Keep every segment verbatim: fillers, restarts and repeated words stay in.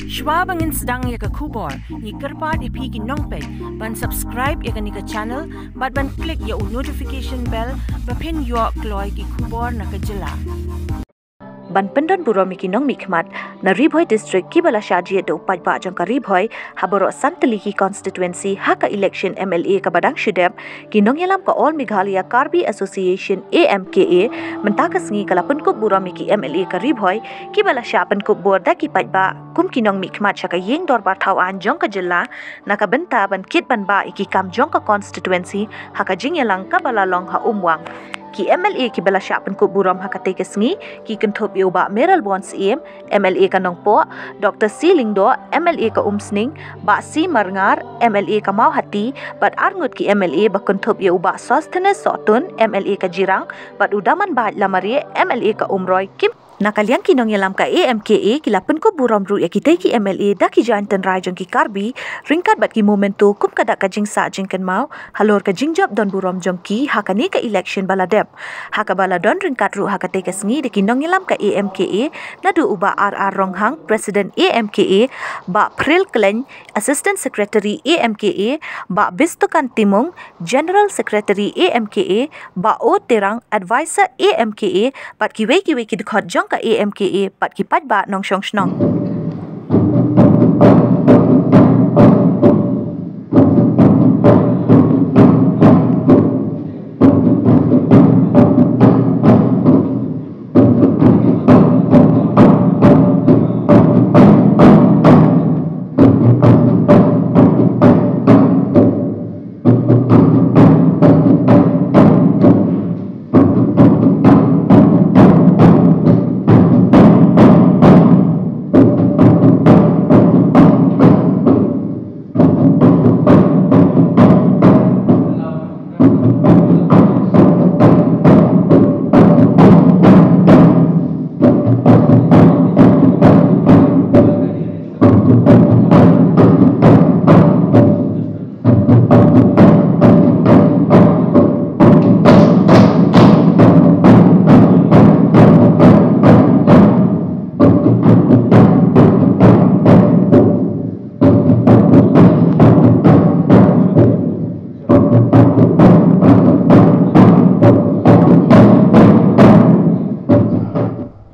Shwa ba ngin sdang ïa ka khubor, ngi kyrpad ïa phi ki nongpeit ban subscribe ïa kane ka channel bad ban click ïa u notification bell ba phin ïoh kloi ki khubor na ka jylla. Ban pyndon burom ïa ki nongmihkhmat na Ri Bhoi District kiba la shah jied da u paidbah jong ka Ri Bhoi ha baroh san tylli ki constituency ha ka election M L A kaba dang shu dep, ki nongïalam ka All Meghalaya Karbi Association, A M K A, mynta ka sngi ka la pynkup burom ïa ki M L A ka Ri Bhoi kiba la shah pynkup bor da ki paidbah kum ki nongmihkhmat sha ka ïing dorbar thaw aiñ jong ka jylla na ka bynta ban kit ban bah ïa ki kam jong ka constituency ha ka jingïalang kaba la long ha Umwang. Ki M L A kiba la shah pynkup burom ha katei ka sngi ki kynthup ïa u Bah Mayralborn Syiem, M L A ka Nongpoh, Doctor C Lyngdoh, M L A ka Umsning, Bah C Marngar, M L A ka Mawhati, bad arngut ki M L A ba kynthup ïa u Bah Sosthenes Sohtun, M L A ka Jirang, bad u Damanbait Lamare, M L A ka Umroi, kim Na ka liang ki nongïalam ka A M K A ki la pynkup burom ruh ïa kitei ki M L A da ki jaiñ tynrai jong ki Karbi, ryngkat bad ki memento kum ka dak ka jingsah jingkynmaw halor ka jingjop don burom jong ki ha kane ka election ba la dep. Ha kaba la don ryngkat ruh ha katei ka sngi da ki nongïalam ka A M K A, naduh u Bah R R Ronghang, President A M K A, Bah Phril Kleiñ, Assistant Secretary A M K A, Bah Bistokan Timung, General Secretary A M K A, Bah O Terang, Advisor A M K A, bad kiwei kiwei ki dkhot jong ka A M K A, bad ki paidbah nongshong shnong.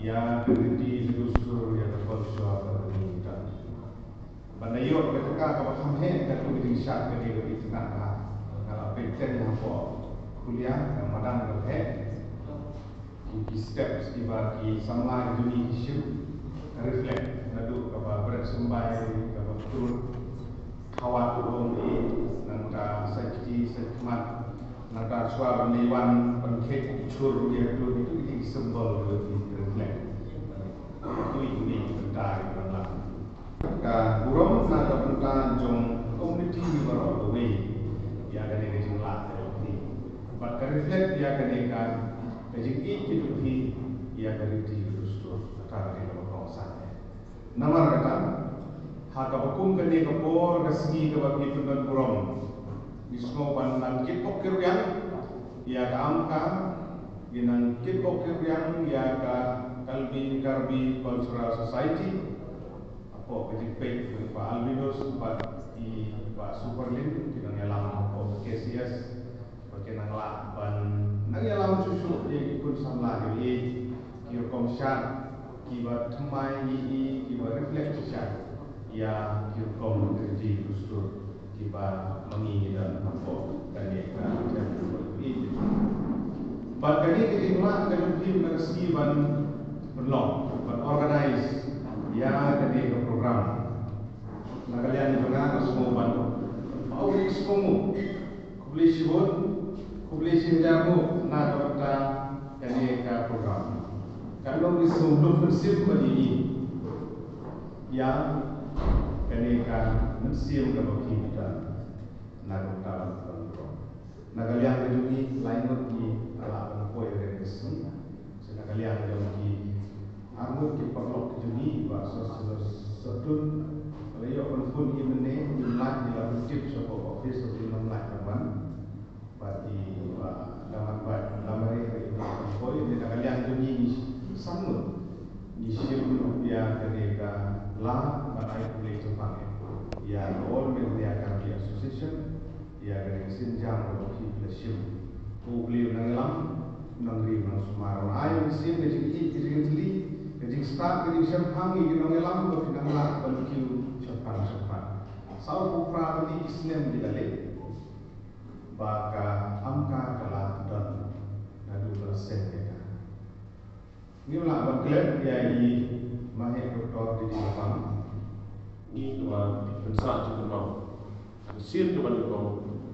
Ïa ka riti ka dustur, ïa ka culture ka riti ka. Ban da ïoh ka jaka kaba kham heh ka tu ka jingshad ka dei ka dei tnat ka. Ka la peit ten hapoh Khulia ka madan ka heh. Ki steps kiba ki samla ki duni ki shim ka reflect naduh kaba bret symbai, kaba tur khawat urung i, nangta sa kti sa khmat, nangta shuwa ban wan ban khet chur ïa tu, itu ki symbol ki reflect. Tu i duni bynta ki ban lang. Ka burom na ka bynta jong komuniti baroh kawei ïa kane ka jinglah ka jong phi. Bad ka reflect ïa kane ka, ka jingïeit ki jong phi ïa ka riti ka dustur kata ka dei kaba kongsan. Namar kata, ha kaba kum kane ka por ka sngi kaba phi pyndon burom, ngi sngew ban nang kit ok kit riang ïa ka am ka, ngi nang kit ok kit riang ïa ka Kalbi Karbi Cultural Society. Hapoh ka jingpeit u Bah Albinus bad i Bah Superlin ki nongïalam hapoh K C S, ba ki nang lah ban nang ïalam shuh shuh ïa ki khun samla ki, ki rukom shad kiba thymmai ïa i, kiba reflect shad ïa ki rukom riti dustur kiba ma ngi ngi don hapoh kane ka jaitbynriew. Bad kane ka jinglah ka jong phi mynta ka sngi ban pynlong, ban organize ïa kane ka program. Na ka liang jong nga nga sngew ban, ba u sngew khublei shibun, khublei shihajar nguh na ka bynta kane ka program. Kan long u sngew lum mynsiem ba ïa i. Ïa kane ka mynsiem kaba phi don na ka bynta ban pynlong. Na ka liang ka jong ngi lai ngut ngi la lah ban poi ha kane ka sngi. Sa na ka liang ka jong ki arngut ki paralok ki jong ngi, Bah Sosthenes Sohtun, la ïoh ban phone ïa i mynne, ym lah, ngi la pyntip sha ka office, ym lah ban wan. Bad i Bah Damanbait Lamare ruh ym lah ban poi, na ka liang jong ngi ngi san ngut ngi shim ïa kane ka la ban ai Ïa ka All Meghalaya Karbi Association, ïa ka dei ka sienjam kaba phi la shim. Ko Blei un nang ïalam, un nang ri, un nang sumar, un ai ïa ka sien, ka jingïeit, ka jingïatylli, ka jingstad, ka jingshemphang ïa ki nongïalam ba phin nang lah ban kiew shaphang shaphang. Saw phew phra tylli ki snem ki la leit ba ka AMCA ka la don naduh ba la seng ïa ka. Ngim lah ban klet ïa i Maheh Doctor Didi Lapang. Ngi kaba pynsah jingkynmaw, ka sien kaba nyngkong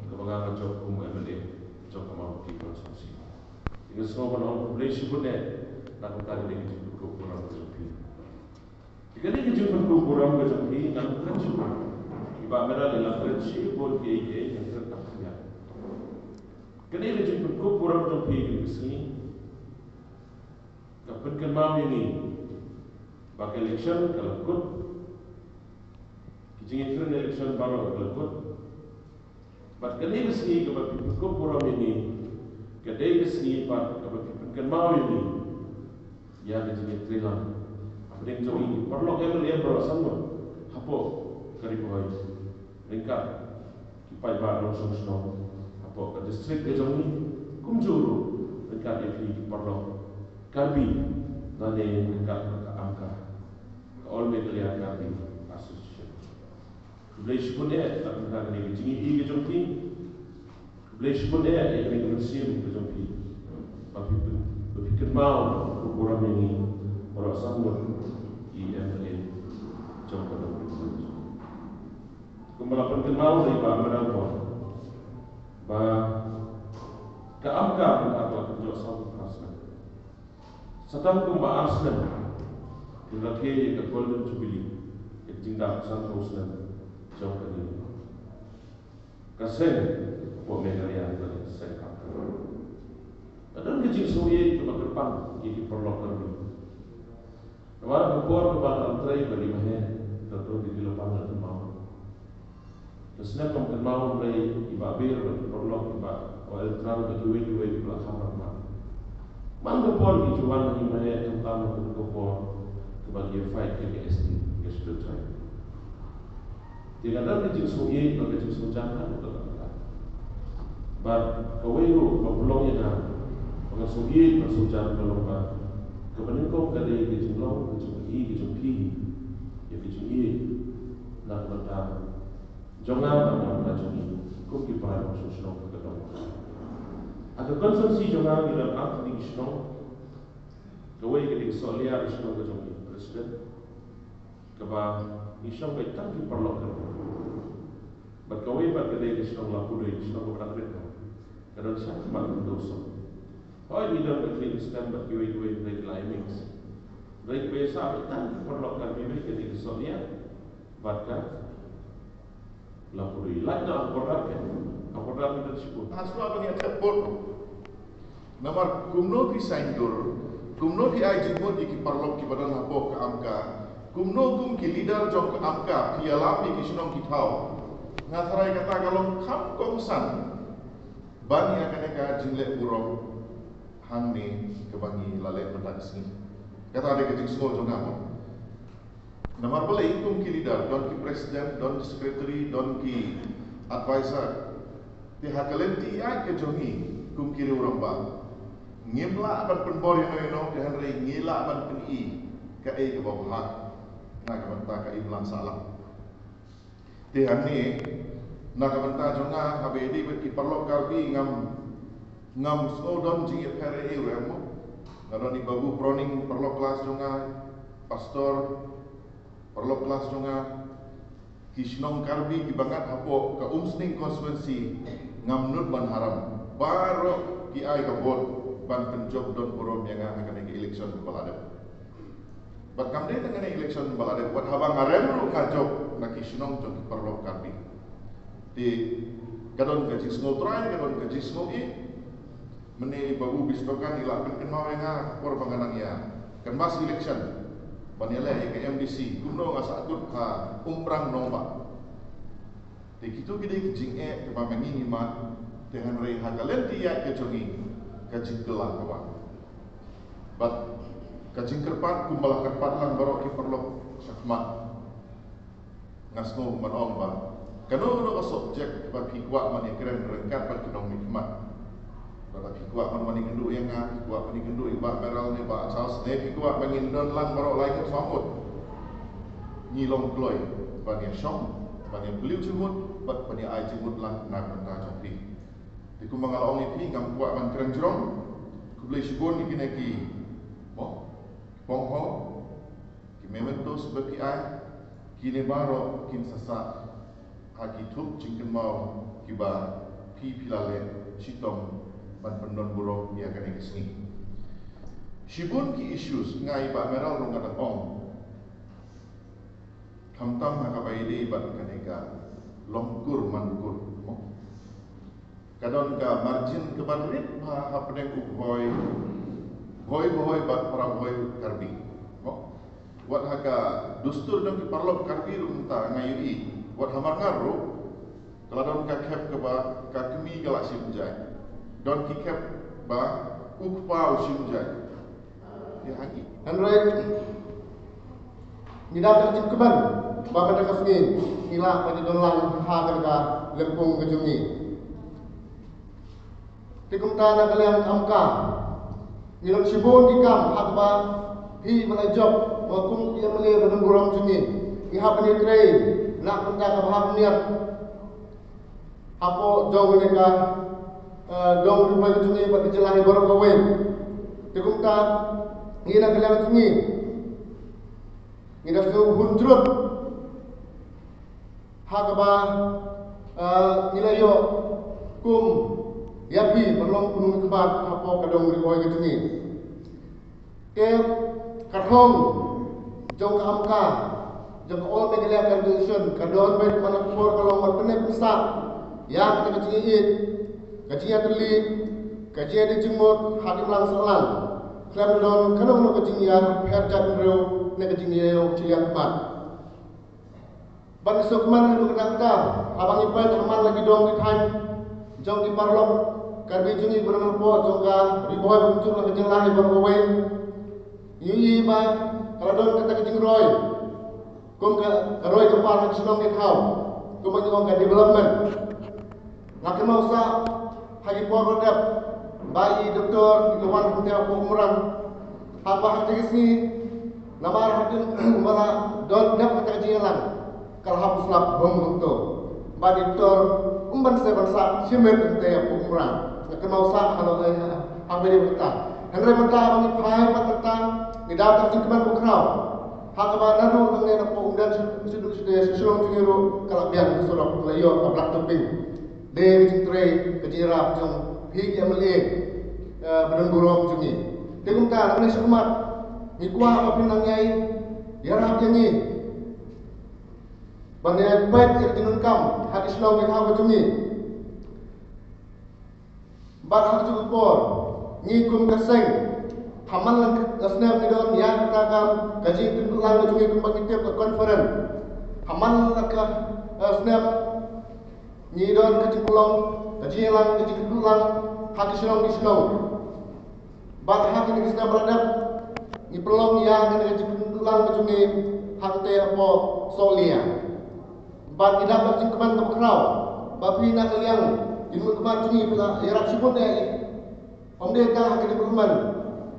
kaba nga nga jop kum u M L A jong ka Mawhati constituency. Ngi sngew ban ong khublei shibun eh na ka bynta kane ka jingpynkup burom ka jong phi. Kane ka jingpynkup burom ka jong phi ngan kren shibun. I Bah Meral i la kren shibun kiei kiei, ngan kren tang khyndiat. Kane ka jingpynkup burom jong phi kane ka sngi ka pynkynmaw ïa ngi ba ka election ka la kut. Ki jingïakren election baroh ka la kut. Bad kane ka sngi kaba phi pynkup burom ïa ngi, ka dei ka sngi pat kaba phi pynkynmaw ïa ngi ïa ka jingïatreilang hapdeng jong ngi ki paralok M L A baroh san ngut hapoh ka Ri Bhoi, ryngkat ki paidbah nongshong shnong hapoh ka district ka jong ngi, kumjuh ruh ryngkat ïa phi ki paralok Karbi, lane ryngkat ka AMCA, ka All Meghalaya Karbi Association. Khublei shibun eh na ka bynta kane ka jingïohi ka jong phi. Khublei shibun eh ïa kane ka mynsiem ka jong phi ba phi pyn-, ba phi kynmaw ka burom ïa ngi baroh san ngut ki M L A jong ka dong. Kumba la pynkynmaw da i Bah Meral Bor ba ka AMCA mynta ka la kynjoh saw phew phra snem. Sa tang kumba ar snem kin rakhe ïa ka Golden Jubilee, ka jingdap sanphew snem jong kane ka seng hapoh Meghalaya, ka seng AMCA. Ka don ka jingsngewsih kaba kyrpang ïa ki paralok Karbi. Namar ka por kaba ngan trei bad i Maheh Doctor Didi Lapang, ngan kynmaw. Ka snem ngam kynmaw, hynrei i Bah Bir bad ki paralok, i Bah L Trang bad kiwei kiwei ki la kham rangbah. Man ka por ki ju wan ha i Maheh, khamtam ha ka por kaba ki ïa fight ïa ka S T, ka Scheduled Tribe. Te nga don ka jingsngewsih bad ka jingsngewjan ha ka por kata. Bad kawei ruh kaba pynlong ïa nga ba nga sngewsih bad sngewjan ka long ba kaba nyngkong ka dei ka jinglong, ka jingïohi, ka jingphi ïa ka jingïeit na ka bynta jong nga bad na ka bynta jong ngi kum ki para nongshong shnong ka dong. Ha ka constituency jong nga ngi don ar tylli ki shnong. Kawei ka dei ka Sohliar, ka shnong ka jong ngi president, kaba ngi shong beit tang ki paralok Karbi. Bad kawei pat ka dei ka shnong Lapudoi, ka shnong kaba dang rit ka, ka don shakhmat ka Dawsoh. Hooid, ngi don bad ki Khristan bad kiwei kiwei, hynrei ki la ïa mix. Hynrei kiba ïa sah beit tang ki paralok Karbi beit ka dei ka Sohliar bad ka Lapudoi. Lait noh ha ka border, ha ka border ngi don shibun. Nga sngewbha ban ïa thep vote. Namar kumno phi saiñdur, kumno phi ai jingmut ïa ki paralok kiba don hapoh ka AMCA, kumno kum ki leader jong ka AMCA phi ïalam ïa ki shnong ki thaw. Nga tharai kata ka long kham kongsan ban ïa kane ka jingleh burom hangne kaba ngi la leh mynta ka sngi. Kata dei ka jingsngew jong nga mo. Namar balei kum ki leader, don ki president, don ki secretary, don ki advisor. Te ha ka lynti ïaid ka jong ngi kum ki riew rangbah, ngim lah ban pynbor ïano ïano, te hynrei ngi lah ban pyni kaei kaba bha na ka bynta ka imlang sahlang. Te hangne na ka bynta jong nga, haba ïadei bad ki paralok Karbi, ngam, ngam sngew don jingïapher ei ei ruh em mo. Nga don i Babu Proning, paralok klas jong nga, pastor, paralok klas jong nga, ki shnong Karbi kiba ngat hapoh ka Umsning constituency, ngam nud ban haram. Baroh ki ai ka vote ban pynjop don burom ïa nga ha kane ka election ba la dep. Bad kam dei tang kane election ba la dep, wat haba nga rem ruh nga jop na ki shnong jong ki paralok Karbi. Te ka don ka jingsngew trai, ka don ka jingsngew ïeit. Mynne i Babu Bistokan i la pynkynmaw ïa nga ha ka por ba nga nang ïa canvass election ban ïaleh ïa ka M D C, kumno nga sahkut ha Umprang Nongbah. Te kito ki dei ki jingeh kiba ma ngi ngi mad, te hynrei ha ka lynti ïaid ka jong ngi ka jingkylla ka wan. Bad ka jingkyrpad kumba la kyrpad lang baroh ki paralok shakhmat. Nga sngew ban ong ba kano kano ka subject ba phi kwah ban ïakren ryngkat bad ki nongmihkhmat. Lada phi kwah ban wan ïakynduh ïa nga, phi kwah ban ïakynduh ïa i Bah Merrill ne Bah Charles ne phi kwah ba ngin don lang baroh lai ngut saw ngut, ngi long kloi ban ïashong, ban ïapylliew jingmut bad ban ïa-ai jingmut lang na ka bynta jong phi. Te kumba nga la ong ïa phi, ngam kwah ban kren jrong. Khublei shibun ïa kine ki, mo, ki pongho, ki mementos ba phi ai, kine baroh kin sa sah ha ki thup jingkynmaw kiba phi phi la leh shitom ban pyndon burom ïa kane ka sngi. Shibun ki issues, nga i Bah Merrill ruh nga dang ong, khamtam ha kaba ïadei bad kane ka long kur man kur, mo. Ka don ka margin kaban rit bha hapdeng u Bhoi, Bhoi Bhoi bad para Bhoi Karbi, mo. Wat ha ka dustur jong ki paralok Karbi ruh mynta nga ïohi, wat ha Marngar ruh, ka la don ka khep kaba ka kmie ka la shim jait. Don ki khep ba u kpa u shim jait. Ïa, ha ngi. Hynrei ngi dap da ka jingkmen ba mynta ka sngi ngi lah ban ïadon lang ha kane ka lympung ka jong ngi. Te kumta na ka liang AMCA, ngi don shibun ki kam ha kaba phi ba la jop, ba kum ki M L A ba don burom jong ngi, ngi hap ban ïatrei na ka bynta kaba hap niat hapoh jong kane ka, eh, dong Ri Bhoi ka jong ngi bad ka jylla hi baroh kawei. Te kumta ngi na ka liang jong ngi, ngi da shu hun jrut ha kaba, eh, ngi la ïoh kum ïa phi ban long kynhun kbat hapoh ka dong Ri Bhoi ka jong ngi. Te ka thong jong ka AMCA, jong ka All Meghalaya Karbi Association, ka don beit man la ka por ka long ban pynneh pynsah ïa kata ka jingïeit, ka jingïatylli, ka jingïadei jingmut ha imlang sahlang. Khlem don kano kano ka jingïapher jaitbynriew ne ka jingïaïew shiliang khmat. Ban sngewkmen haduh katta katta, haba ngi peit ha man la ki dong ki thaiñ jong ki paralok Karbi jong ngi ba don hapoh jong ka Ri Bhoi bad kumjuh ka jylla hi baroh kawei. Ngi ïohi ba ka la don kata ka jingroi kum ka, ka roi ka par ha ki shnong ki thaw, kumba ngi ong ka development. Nga kynmaw sah ha ki por ba la dep ba i doktor i la wan hangtei hapoh Umrang. Haba ha kata ka sngi namar hadien ba la don dep kata ka jingïalang ka la hap slap bom bom to. Ba i doktor um banse ban sah shimet hangtei hapoh Umrang. Nga kynmaw sah halor, eh, ha ba dei kata. Hynrei mynta ba ngi phai pat mynta ngi dap da ka jingkmen bakhraw. Ha kaba naduh nangne napoh Umden sha, sha, sha, sha Shillong jong ngi ruh ka la biang ka surok, la ïoh ka black topping. Dei ka jingtrei ka jingïarap jong phi ki M L A, eh, ba don burom jong ngi. Te kumta, nangne shakhmat ngi kwah ba phin nang ïai ïarap ïa ngi ban ïai peit ïa ka jingdonkam ha ki shnong ki thaw ka jong ngi. Bad ha kajuh ka por ngi kum ka seng, ha man la ka snem ngi don ïa kata ka, ka jingïakynduh lang ka jong ngi kumba ngi tip ka conference. Ha man la ka, eh, snem ngi don ka jingpynlong ka jingïalang, ka jingïakynduh lang ha ki shnong ki shnong. Bad ha kine ki snem ba la dep ngi pynlong ïa kane ka jingïakynduh lang ka jong ngi hangtei hapoh Sohliya. Bad ngi dap da ka jingkmen kaba khraw ba phi na ka liang ki nongmihkhmat jong ngi phi la ïarap shibun eh. Ym dei tang ha ka development,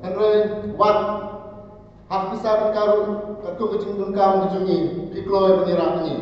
hynrei wat ha ka pisa ryngkat ruh katkum ka jingdonkam ka jong ngi phi kloi ban ïarap ngi.